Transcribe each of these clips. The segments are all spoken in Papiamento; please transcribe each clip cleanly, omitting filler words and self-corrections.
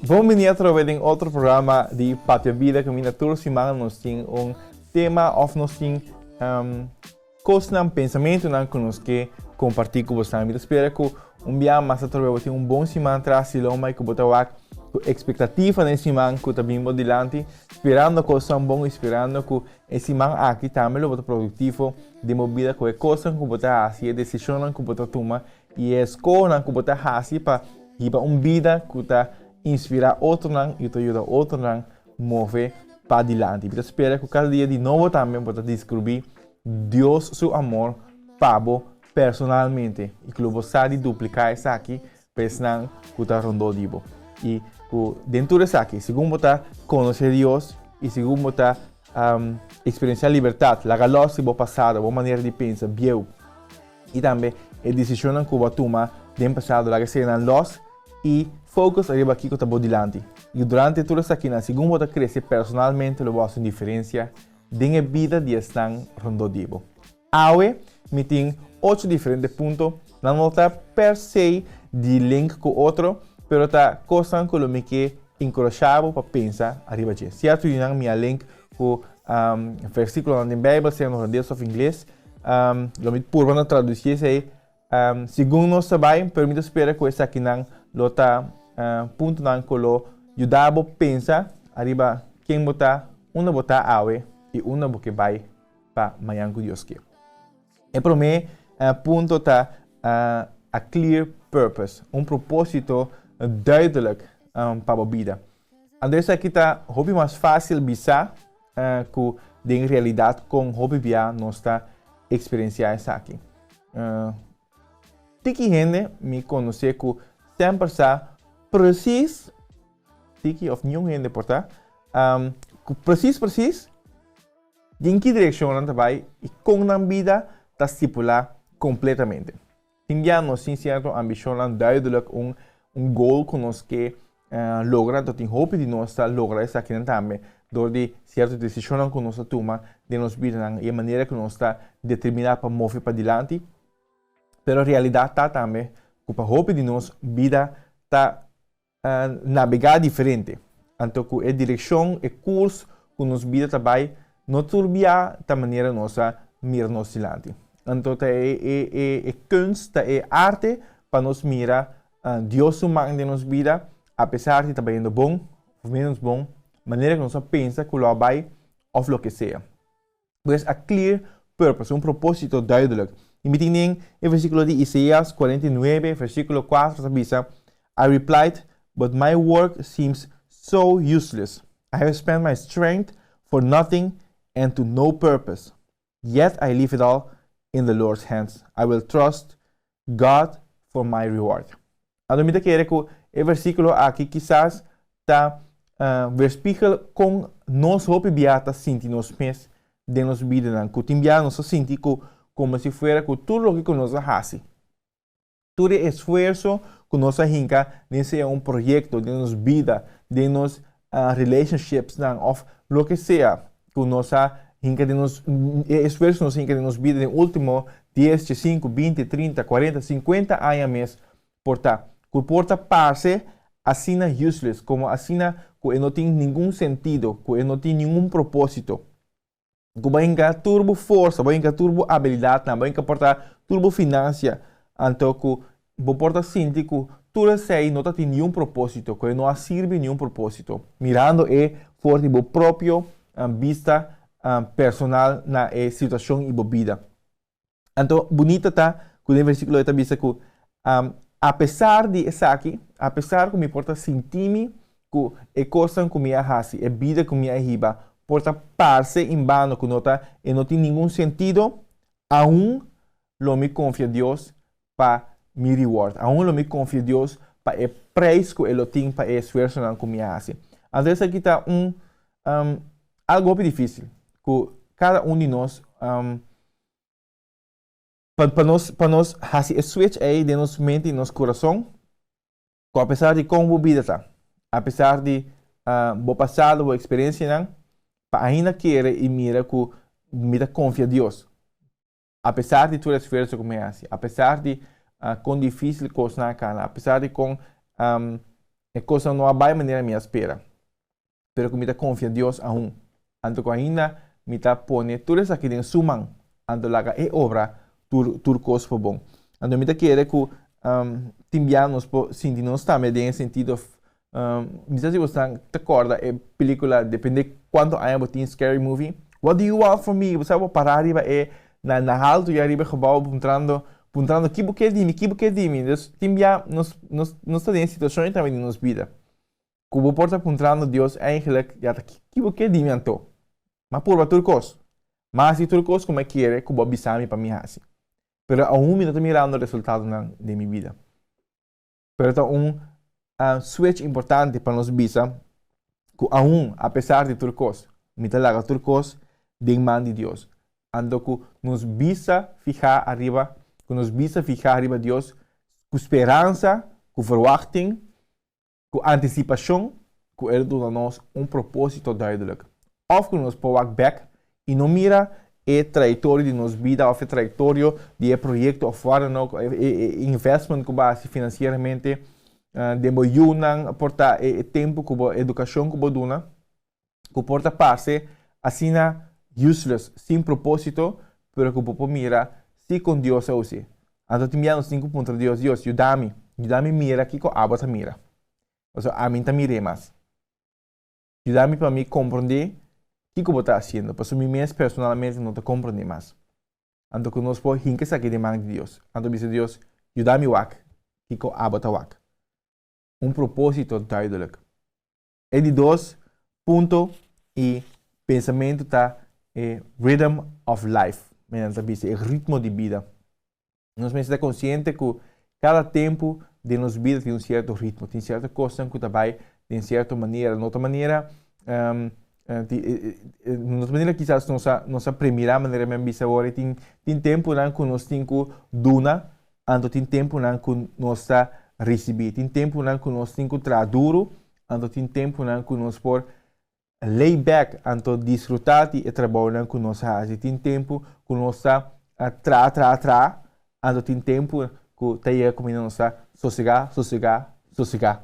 Bon bini atrobe den otro programa di Papia Bida kaminda tur siman nos tin un tema òf nos tin kosnan, pensamentunan ku nos ke kompartí ku bosan. Mi ta spera ku un bia mas atrobe bo tin un bon siman tras di lomba i ku bo ta wak ku ekspektativa den siman ku ta bin bo dilanti, sperando kosnan bon i sperando ku e siman aki tambe lo bo ta produktivo den bo bida ku e kosnan ku bo ta hasi, e desishonnan ku bo ta tuma I e eskohonan ku bo ta hasi pa hiba un bida ku ta inspirá otronan i ta yuda otronan move padilanti. Mi ta spera ku kada dia di nobo tambe bo ta deskribí Dios su amor pa bo personalmente i ku lo bo sa di dupliká esaki pa esnan ku ta rondó di bo. I ku den tur esaki, segun bo ta konosé Dios i segun bo ta eksperensiá libertat, laga lòs di bo pasado, bo manera di pensa bieu. I tambe e desishonnan ku bo a tuma den pasado laga esei nan lòs i focus ariba kiko ta bo dilanti. I durante tur esakinan, segun bo ta krese personalmente lo bo hasi un diferensia den e bida di esnan rondó di bo. Awe mi tin ocho diferente punto, nan no ta per se di link ku otro, pero ta kosnan ku lo mi ke enkurashá bo pa pensa ariba dje. Sierto di nan mi a link ku versíkulonan den Beibel, sea na hulandes òf ingles. Lo mi purba na traduci esei segun nos ta bai, pero mi ta spera ku esakinan lo ta puntonan ku lo yuda bo pensa ariba ken bo ta, unda bo ta awe i unda bo ke bai pa mañan ku Dios ke. E promé punto ta a clear purpose, un propósito duidelijk pa bo bida. Anto esaki ta hopi mas fásil bisa ku den realidat kon hopi bia nos ta eksperensiá esaki. Tiki hende mi konosé ku semper sa presis, tiki òf niun hende por ta, ku presis presis den ki direkshon nan ta bai i kon nan bida ta stipulá kompletamente. Tin bia nos tin sierto ambishonnan duidelijk, un un goal ku nos ke logra, anto tin hopi di nos ta logra esakinan tambe dor di sierto desishonnan ku nos ta tuma den nos bidanan i e manera ku nos ta determiná pa move padilanti. Pero realidat ta tambe ku pa hopi di nos bida ta nabegá diferente. Anto ku e direkshon, e kurs ku nos bida ta bai, no tur bia ta manera nos a mira nos dilanti. Anto ta e e e e kunst, ta e arte pa nos mira Dios su man den nos bida, apesar di ta bayendo bon òf ménos bon, manera ku nos a pensa ku lo a bai òf loke sea. Pues a clear purpose, un propósito duidelijk. I mi tin den e versíkulo di Isaías 49, versíkulo 4 ta bisa, I replied, but my work seems so useless. I have spent my strength for nothing and to no purpose. Yet I leave it all in the Lord's hands. I will trust God for my reward. Anto mi ta kere ku e versíkulo aki kisas ta weerspiegel kon nos hopi bia ta sinti nos mes den nos bidanan, ku tin bia nos ta sinti ku komo si fuera ku tur loke ku nos a hasi, tur e esfuerso ku nos a hinka den sea un proyekto, den nos bida, den nos relationshipsnan òf loke sea ku nos a hinka den nos, e esfuerso ku nos a hinka den nos bida den último dies, diesinku, binti, trinta, kuarenta, sinkuenta aña mes por ta, ku por ta parse asina useless, komo asina ku e no tin ningun sentido, ku e no tin ningun propósito. Ku bo a hinka tur bo forsa, bo a hinka tur bo abilidatnan, bo a hinka por ta tur bo finansia, anto ku bo por ta sinti ku tur esei no ta tin niun propósito, ku e no a sirbi niun propósito, mirando e for di bo propio bista personal na e situashon i bo bida. Anto bunita ta ku den versíkulo e ta bisa ku apesar di esaki, apesar ku mi por ta sinti mi ku e kosnan ku mi a hasi, e bida ku mi a hiba por ta parse en bano ku no ta e no tin ningun sentido, aun lo mi konfia Dios pa mi reward, aun lo mi konfia Dios pa e preis ku e lo tin pa e esfuersonan ku mi a hasi. Anto esaki ta un algu hopi difísil ku kada un di nos Pa pa nos pa nos hasi e switch ei den nos mente i nos kurason ku apesar di kon bo bida ta, apesar di bo pasado, bo eksperensianan, pa ainda kere i mira ku mi ta konfia Dios. Apesar di tur esfuerso ku mi hasi, apesar di kon difísil kosnan a kana, apesar di kon. E kosnan no a bai manera mi a spera, pero ku mi ta konfia Dios aun. Anto ku ainda mi ta pone tur esaki den Su man, anto laga E obra tur tur kos pa bon. Anto mi ta kere ku tin bia nos por sinti nos tambe den e sentido, mi sa si boso ta kòrda e pelikula, depende kuantu aña bo tin, Scary Movie, "What do you want from me?" Bo sa bo pará riba e na na haltu ya riba e gebou puntrando puntrando ki bo ke di mi, ki bo ke di mi? Dus tin bia nos nos nos ta den e situashon ei tambe den nos bida ku bo por ta puntrando Dios eigenlijk ya ta ki bo ke di mi anto? M'a purba tur kos, m'a hasi tur kos ku mi a kere ku bo a bisa mi pa mi hasi, pero aun mi no ta mirando resultadonan den mi bida. Pero ta un switch importante pa nos bisa ku aun apesar di tur kos, mi ta laga tur kos den man di Dios. Anto ku nos bisa fihá ariba, ku nos bisa fihá riba Dios ku speransa, ku verwachting, ku antisipashon ku el duna nos un propósito duidelijk. Òf ku nos por wak bèk i no mira e trayektorio di nos bida òf e trayektorio di e proyekto òf wak dan ook e investment ku bo a hasi finansieramente den bo yunan, por ta e tempu ku bo edukashon ku bo duna, ku por ta parse asina useless, sin propósito, pero ku bo por mira si kon Dios a us'é. Anto tin bia nos tin ku puntra Dios, Dios, yuda mi, yuda mi mira kiko abo ta mira. Pasobra ami no ta mir'é mas. Yuda mi pa mi komprondé kiko bo ta hasiendo, pasobra mi mes personalmente no ta komprondé mas. Anto ku nos por hinka esaki den man di Dios. Anto bisa Dios, yuda mi wak kiko abo ta wak. Un propósito duidelijk. E di dos punto i pensamentu ta e rhythm of life, men nan ta bisa e ritmo di bida. Nos mester ta konsiente ku kada tempu den nos bida tin un sierto ritmo, tin sierto kosnan ku ta bai den sierto manera, no ta manera no ta manera kisas nos a nos a premirá manera mi a bisa awor, tin tin tempunan ku nos tin ku duna, anto tin tempunan ku nos ta risibí, tin tempunan ku nos tin ku traha duru, anto tin tempunan ku nos por lay back anto disfrutá di e trabounan ku nos a hasi. Tin tempu ku nos ta traha, traha, traha, anto tin tempu ku ta yega kaminda nos ta sosegá, sosegá, sosegá.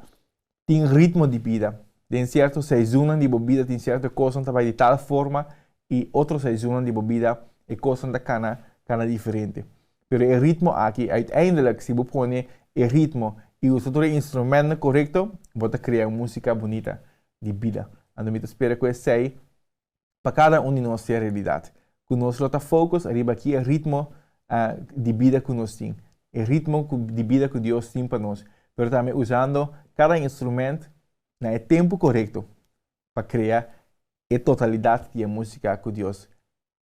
Tin ritmo di bida. Den sierto seizoennan di bo bida tin sierto kosnan ta bai di tal forma i otro seizoennan di bo bida e kosnan ta kana kana diferente. Pero e ritmo aki uiteindelijk si bo pone e ritmo i usa tur e instrumentnan korekto bo ta krea un musika bunita di bida. Anto mi ta spera ku esei pa kada un di nos sea realidat. Ku nos lo ta focus ariba ki e ritmo di bida ku nos tin, e ritmo di bida ku Dios tin pa nos, pero tambe usando kada instrument na e tempu korekto pa krea e totalidat di e musika ku Dios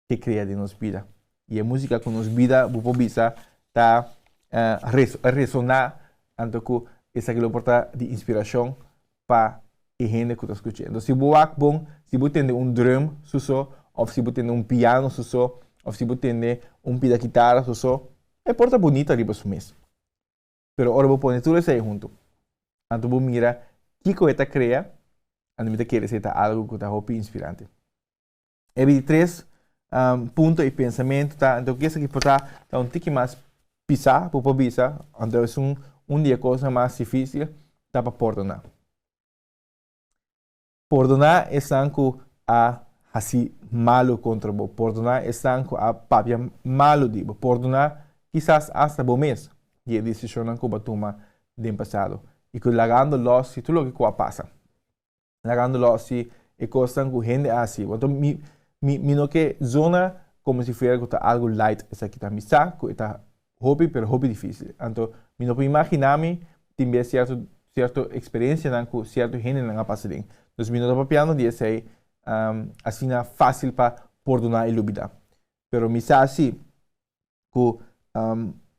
ke krea den nos bida. I e músika ku nos bida, bo por bisa, ta resoná anto ku esaki lo por ta di inspirashon pa e hende ku ta skuch'é. Entonces si bo wak bon, si bo tende un drum su so, òf si bo tende un piano su so, òf si bo tende un pida kitara su so, e por ta bunita riba su mes. Pero ora bo pone tur esei huntu, anto bo mira kiko e ta krea, anto mi ta kere esei ta algu ku ta hopi inspirante. E 23 punto i pensamentu ta, anto ku esaki por ta ta un tiki mas pisá, bo por bisa, anto es un un di e kosnan mas difísil ta pa pordoná. Pordoná esnan ku a hasi malu kontra bo, pordoná esnan ku a papia malu di bo, pordoná kisas asta bo mes di e desishonnan ku bo a tuma den pasado i ku lagando lòs di tur loke ku a pasa. Lagando lòs si e kosnan ku hende a hasi. Anto mi mi mi no ke zona komo si fuera ku ta algu light esaki ta. Mi sa ku e ta hopi pero hopi difísil. Anto mi no por imaginá mi tin bes sierto sierto eksperensianan ku sierto hendenan a pasa den. Dus mi no ta papiando di esei asina fásil pa pordoná i lubidá. Pero mi sa si ku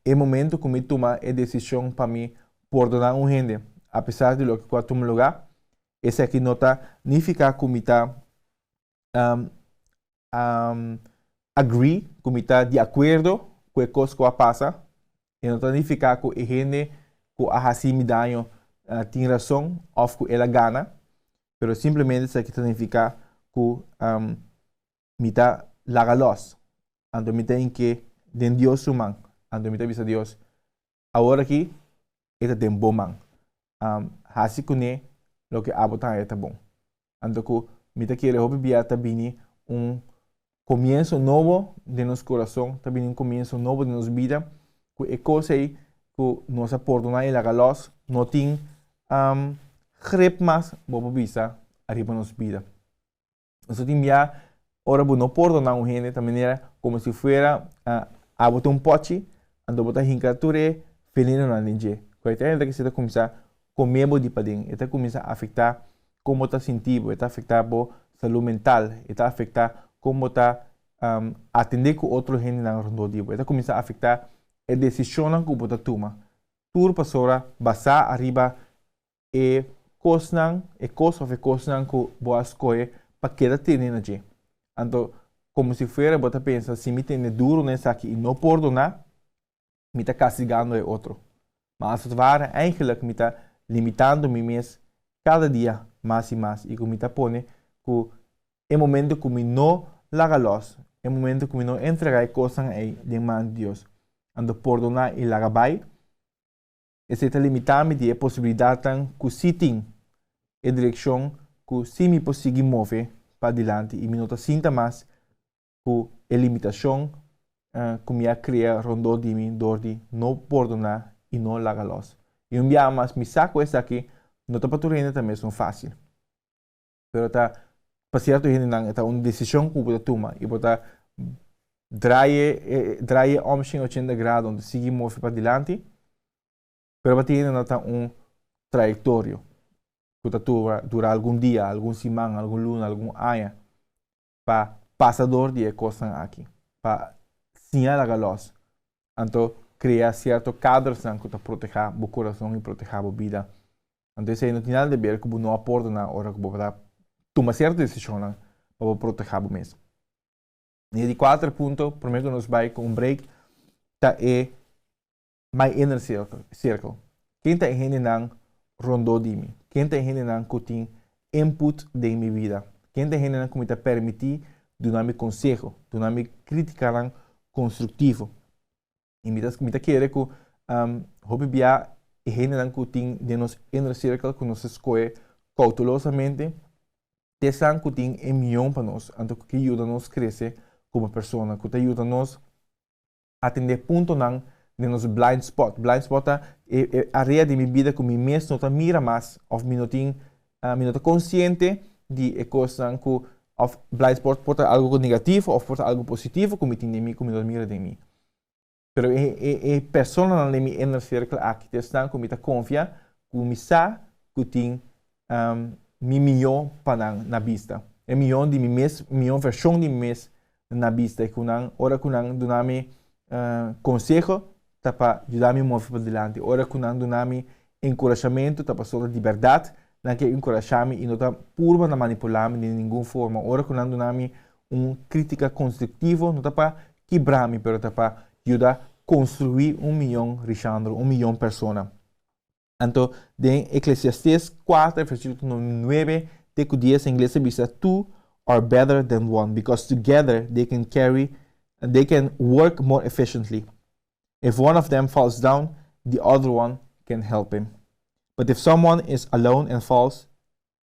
e momento ku mi tuma e desishon pa mi pordoná un hende apesar di loke ku a tuma lugá, esaki no ta nifiká ku mi ta agree, ku mi ta di akuerdo ku e kos ku a pasa, e no ta nifiká ku e hende ku a hasi mi daño tin rason òf ku el a gana, pero simplemente esaki ta nifiká ku mi ta laga lòs, anto mi ta hink'é den Dios su man, anto mi ta bisa Dios, Awor aki e ta den bo man. Hasi kuné loke abo ta haña ta bon. Anto ku mi ta kere hopi bia ta bini un komienso nobo den nos kurason, ta bini un komienso nobo den nos bida, ku e kos ei ku nos a pordoná i laga lòs no tin grip mas, bo por bisa, ariba nos bida. Nos tin bia ora bo no pordoná un hende ta manera komo si fuera abo ta un pòchi, anto bo ta hinka tur e venenonan den dje. Ku e ta hende ta kuminsá kome bo di paden, e ta kuminsá afektá kon bo ta sinti bo, e ta afektá bo salú mental, e ta afektá kon bo ta atendé ku otro hendenan rondó di bo, e ta kuminsá afektá e desishonnan ku bo ta tuma. Tur pasobra basá ariba e kosnan, e kos òf e kosnan ku bo a skohe pa keda tene na dje. Anto, komo si fuera bo ta pensa, si mi tene duru na esaki i no pordoná, mi ta kastigando e otro. Ma as het ware, eigenlijk mi ta limitando mi mes kada dia mas i mas i ku mi ta pone ku e momento ku mi no laga lòs, e momento ku mi no entregá e kosnan ei den man di Dios, anto pordoná i laga bai, Esei ta limitá mi di e posibilidatnan ku sí tin, e direkshon ku sí mi por sigui move padilanti i mi no ta sinta mas ku e limitashon ku mi a krea rondó di mi dor di no pordoná i no laga lòs. I un biaha mas mi sa ku esaki no ta pa tur hende ta mesun fásil. Pero ta pa sierto hendenan e ta un desishon ku bo ta tuma i bo ta draai e draai e om shen ochenta grado ta sigui move padilanti, pero pa tin hendenan ta un trayektorio ku ta tura dura algun dia, algun siman, algun luna, algun aña pa pasa dor di e kosnan aki, pa siña laga lòs, anto krea sierto kadersnan ku ta protehá bo kurason i protehá bo bida. Anto esei no tin nada di ber ku bo no a pordoná ora ku bo ta tuma sierto desishonnan pa bo protehá bo mes. I e di kuater punto, promé ku nos bai ku un break, ta e my inner circle. Ken ta e hendenan rondó di mi? Ken ta e hendenan ku tin input den mi bida? Ken ta e hendenan ku mi ta permití duna mi konseho, duna mi krítikanan konstruktivo? I mi ta mi ta kere ku hopi bia e hendenan ku tin den nos inner circle ku nos ta skohe koutelosamente ta esnan ku tin e mion pa nos, anto ku ke yuda nos krese komo persona, ku ta yuda nos atendé puntonan den nos blind spot. Blind spot ta e e area di mi bida ku mi mes no ta mira mas òf mi no tin mi no ta konsiente di e kosnan ku òf blind spot por ta algu negativo òf por ta algu positivo ku mi tin den mi ku mi no ta mira den mi. Pero e e e personanan den mi inner circle aki ta esnan ku mi ta konfia ku mi sa ku tin mi mihó pa nan na bista. E mihó di mi mes, mihó vershon di mi mes na bista i ku nan ora ku nan duna mi konseho ta pa yuda mi move padilanti, ora ku nan duna mi enkurashamentu ta pasobra di bèrdat nan ke enkurashá mi i no ta purba na manipulá mi den ningun forma, ora ku nan duna mi un krítika konstruktivo no ta pa kibrá mi pero ta pa yuda konstruí un miyon Rishandro, un miyon persona. Anto den Eklesiastes 4 versíkulo 9 te ku 10 ingles ta bisa two are better than one because together they can carry they can work more efficiently. If one of them falls down, the other one can help him. But if someone is alone and falls,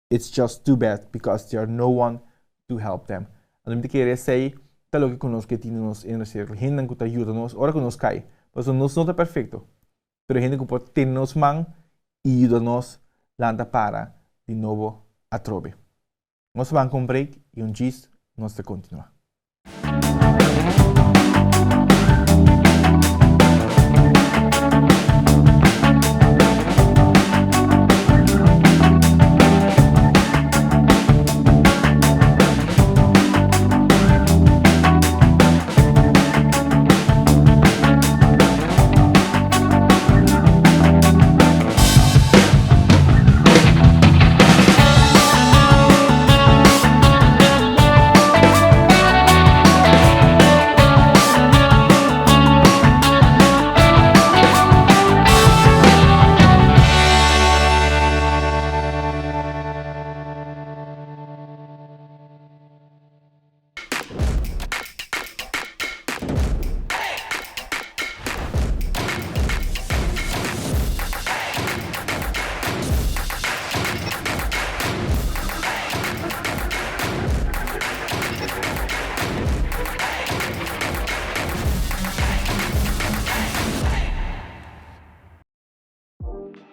it's just too bad because there are no one to help them. Anto mi ta kere esei ta loke ku nos ke tin den nos inner circle, hendenan ku ta yuda nos ora ku nos kai. Pasobra nos no ta perfekto, pero hende ku por tene nos man i yuda nos lanta para di nobo atrobe. Nos ta ban ku un break i un djis nos ta kontinuá.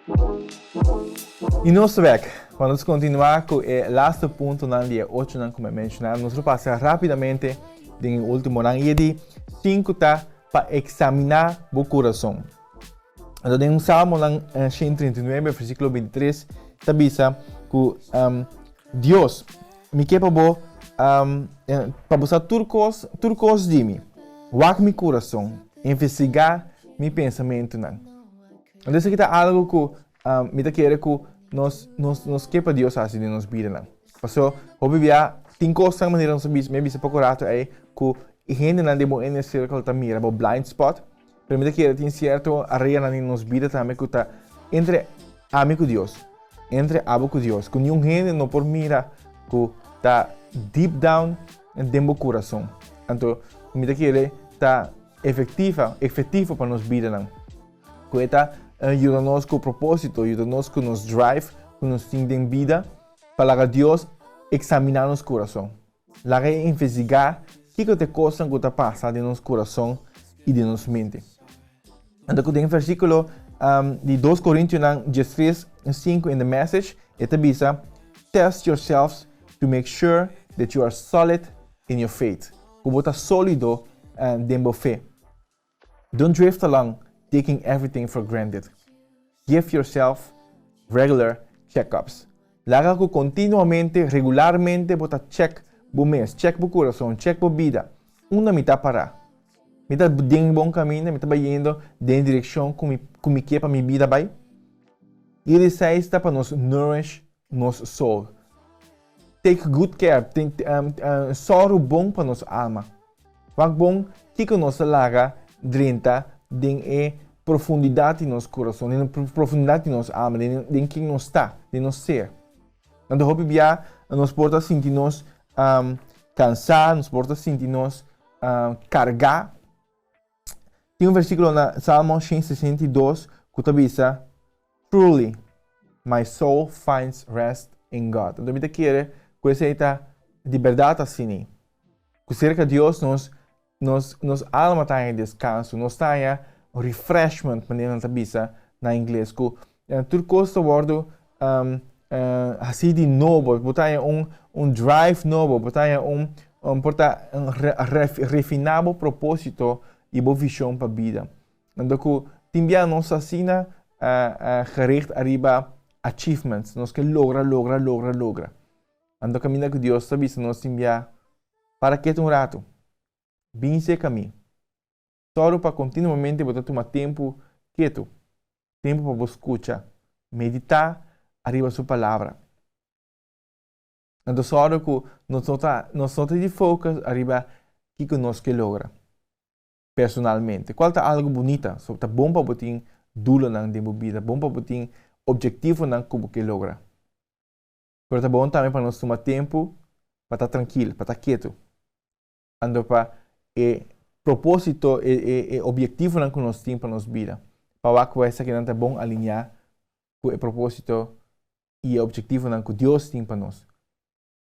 I nos ta bek. Pa nos kontinuá ku e laste puntonan di e ochonan ku mi a menshoná, nos lo pasa rápidamente den e últimonan. I e di sinku ta pa eksaminá bo kurason. Anto den Salmonan 139, versíkulo 23, ta bisa ku Dios, mi ke pa bo pa bo sa tur kos, tur kos di mi. Wak mi kurason, investigá mi pensamentunan. Anto esaki ta algu ku mi ta kere ku nos nos nos ke pa Dios hasi den nos bidanan. Paso hopi bia tin kosnan manera nos a bisa, mi a bisa poko rato ei ku e hendenan den bo inner circle ta mira bo blind spot. Pero mi ta kere tin sierto areanan den nos bida tambe ku ta entre ami ku Dios, entre abo ku Dios, ku niun hende no por mira ku ta deep down den bo kurason. Anto mi ta kere ta efektiva, efektivo pa nos bidanan. Ku e ta yuda nos ku propósito, yuda nos ku nos drive ku nos tin den bida pa laga Dios eksaminá nos kurason. Laga e investigá kiko ta e kosnan ku ta pasa den nos kurason i den nos mente. Anto ku den versíkulo di 2 Korintionan 13, 5 in the Message, e ta bisa, Test yourselves to make sure that you are solid in your faith. Ku bo ta sólido den bo fe. Don't drift along taking everything for granted. Give yourself regular checkups. Laga ku kontinuamente, regularmente bo ta check bo mes, check bo kurason, check bo bida. Unda mi ta pará? Mi ta den bon kaminda? Mi ta bayendo den direkshon ku mi ku mi ke pa mi bida bai? I di seis ta pa nos nourish nos soul. Take good care, tin sòru bon pa nos alma. Wak bon kiko nos ta laga drenta den e profundidat di nos kurason, den e profundidat di nos alma, den ken nos ta, den nos ser. Anto hopi bia nos por ta sinti nos kansá, nos por ta sinti nos kargá. Tin un versíkulo na Salmo 162 ku ta bisa, Truly, my soul finds rest in God. Anto mi ta kere ku esei ta di bèrdat asina. Ku serka Dios nos nos nos alma ta haña deskanso, nos ta haña refreshment, manera nan ta bisa na ingles, ku tur kos ta wòrdu hasí di nobo, bo ta haña un un drive nobo, bo ta haña un un por ta refiná bo propósito i bo vishon pa bida. Anto ku tin bia nos asina gericht ariba achievements, nos ke logra, logra, logra, logra. Anto kaminda ku Dios ta bisa nos tin bia, para ketu un ratu, bin serka mi. Sòru pa kontinuamente bo ta tuma tempu ketu, tempu pa bo skucha, meditá ariba su Palabra. Anto sòru ku nos no ta nos no ta di focus ariba kiko nos ke logra personalmente, kual ta algu bunita, so ta bon pa bo tin dulonan den bo bida, bon pa bo tin objektivonan ku bo ke logra. Pero ta bon tambe pa nos tuma tempu pa ta trankil, pa ta ketu. Anto pa e propósito, e e e objektivonan ku nos tin pa nos bida, pa wak ku esakinan ta bon alineá ku e propósito i e objektivonan ku Dios tin pa nos.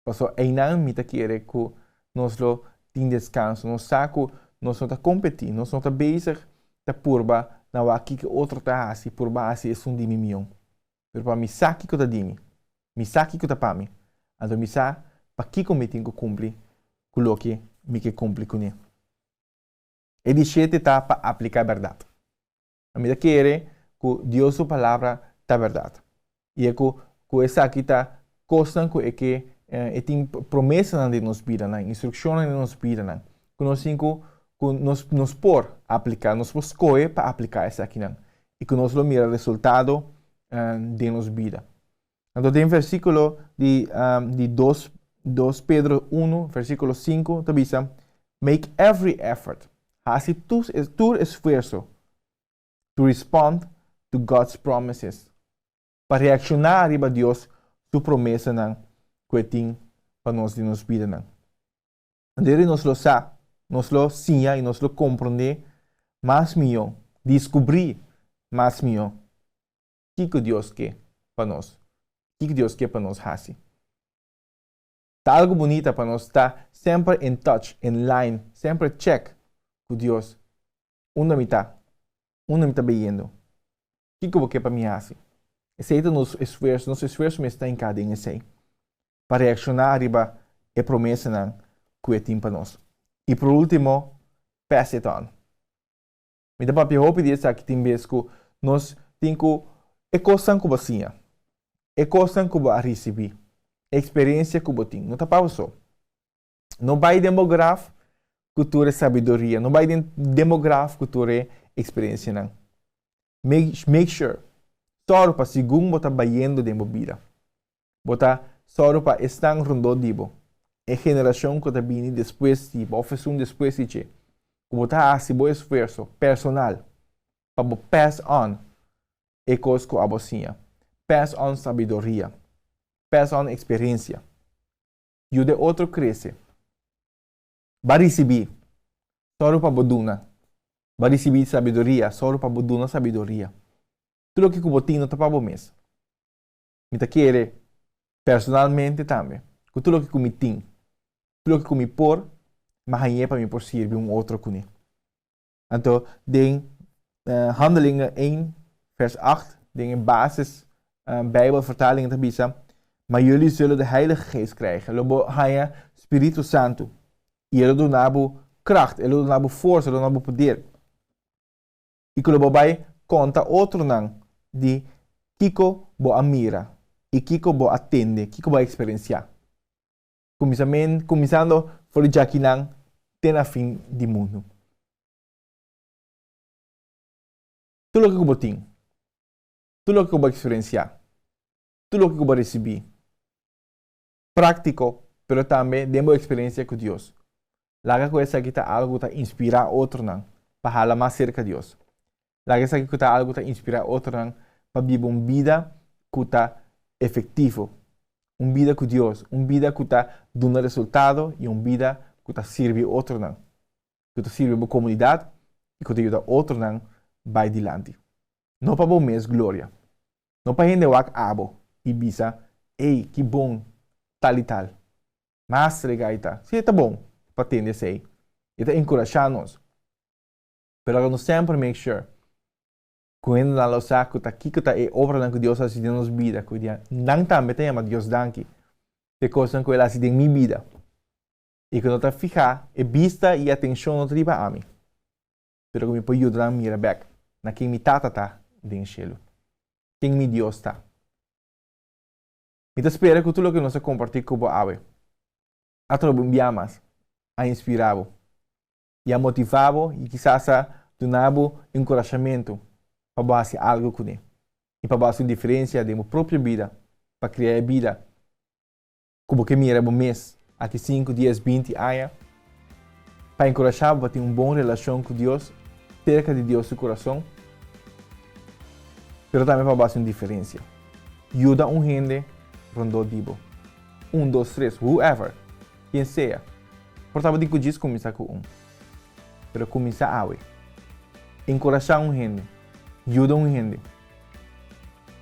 Pasobra einan mi ta kere ku nos lo tin deskanso. Nos sa ku nos no ta kompetí, nos no ta bezig ta purba na wak kiko otro ta hasi, purba hasi esun di mi mion. Pero pa mi sa kiko ta di mi, mi sa kiko ta pa mi, anto mi sa pa kiko mi tin ku kumpli ku loke mi ke kumpli kuné. E di shete ta pa apliká bèrdat. Mi ta kere ku Dios su Palabra ta bèrdat i e ku ku esaki ta kosnan ku e ke e tin promesanan den nos bidanan, instrukshonnan den nos bidanan ku nos tin ku ku nos nos por apliká, nos por skohe pa apliká esakinan i ku nos lo mira resultado den nos bida. Anto den versíkulo di di dos dos Pedro unu versíkulo sinku ta bisa, Make every effort, hasi tur tur esfuerso to respond to God's promises, pa reakshoná riba Dios su promesanan ku e tin pa nos den nos bidanan. Anto eri nos lo sa, nos lo siña i nos lo komprondé mas mihó, diskubrí mas mihó kiko Dios ke pa nos, kiko Dios ke pa nos hasi. Ta algu bunita pa nos ta semper in touch, in line, semper check ku Dios, unda mi ta, unda mi ta beyendo, kiko bo ke pa mi hasi. Esei ta nos esfuerso, nos esfuerso mester ta hinká den esei, pa reakshoná riba e promesanan ku e tin pa nos. I por último, pass it on. Mi ta papia hopi di esaki tin bes ku nos tin ku e kosnan ku bo a siña, e kosnan ku bo a risibí, e eksperensia ku bo tin, no ta pa bo so. No bai den bo graf ku tur e sabiduria, no bai den den bo graf ku tur e eksperensianan. Make make sure, sòru pa segun bo ta bayendo den bo bida, bo ta sòru pa esnan rondó di bo, e generashon ku ta bini despues di bo òf esun despues di dje, ku bo ta hasi bo esfuerso personal pa bo pass on e kos ku abo siña, pass on sabiduria, pass on eksperensia, yuda e otro krese. Ba risibí, sòru pa bo duna. Ba risibí sabiduria, sòru pa bo duna sabiduria. Tur loke ku bo tin no ta pa bo mes. Mi ta kere personalmente tambe ku tur loke ku mi tin, tur loke ku mi por, mi a hañ'é pa mi por sirbi un otro kuné. Anto den Handelingen 1 vers 8, den e basis Bijbelvertaling ta bisa, Ma jullie zullen de Heilige Geest krijgen, lo bo haña Spiritu Santu, i e lo duna bo kracht, e lo duna bo forsa, e lo duna bo poder. I ku lo bo bai konta otronan di kiko bo a mira i kiko bo a tende, kiko bo a eksperensiá. Kuminsament, kuminsando for di djakinan te na fin di mundu. Tur loke ku bo tin, tur loke ku bo a eksperensiá, tur loke ku bo a risibí, práktiko, pero tambe den bo eksperensia ku Dios. Laga ku esaki ta algu ku ta inspirá otronan pa hala mas serka Dios. Laga esaki ku ta algu ku ta inspirá otronan pa biba un bida ku ta efektivo, un bida ku Dios, un bida ku ta duna resultado i un bida ku ta sirbi otronan, ku ta sirbi bo komunidat i ku ta yuda otronan bai dilanti. No pa bo mes gloria. No pa hende wak abo i bisa, Ey, ki bon tal i tal. Mas regaita. Sí, e ta bon pa tende esei. E ta enkurashá nos. Pero laga nos semper make sure ku hendenan lo sa ku ta kiko ta e obranan ku Dios a hasi den nos bida, ku dia nan tambe ta yama Dios danki pa e kosnan ku El a hasi den mi bida i ku no ta fihá e bista i atenshon no ta riba ami, pero ku mi por yuda nan mira bèk na ken mi Tata ta den shelu, ken mi Dios ta. Mi ta spera ku tur loke nos a kompartí ku bo awe a troba un bia mas, a inspirá bo i a motivá bo i kisas a duna bo enkurashamentu pa bo hasi algu kuné i pa bo hasi un diferensia den bo propio bida pa kria e bida ku bo ke mira bo mes aki sinku, dies, binti aña, pa enkurashá bo pa tin un bon relashon ku Dios, serka di Dios su kurason, pero tambe pa bo hasi un diferensia. Yuda un hende rondó di bo. Un, dos, tres, whoever, ken sea. Por tabatin ku djis kuminsá ku un. Pero kuminsá awe. Enkurashá un hende, yuda un hende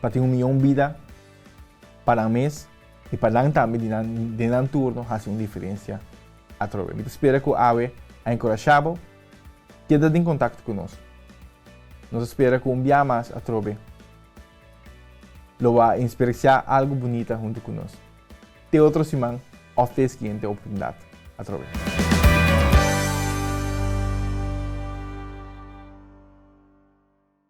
pa tin un mihó bida pa nan mes i pa nan tambe di nan den nan turno hasi un diferensia atrobe. Mi ta spera ku awe a enkurashá bo. Keda den kontakto ku nos. Nos ta spera ku un bia mas atrobe lo bo a eksperensiá algu bunita huntu ku nos. Te otro siman òf te e siguiente oportunidat atrobe.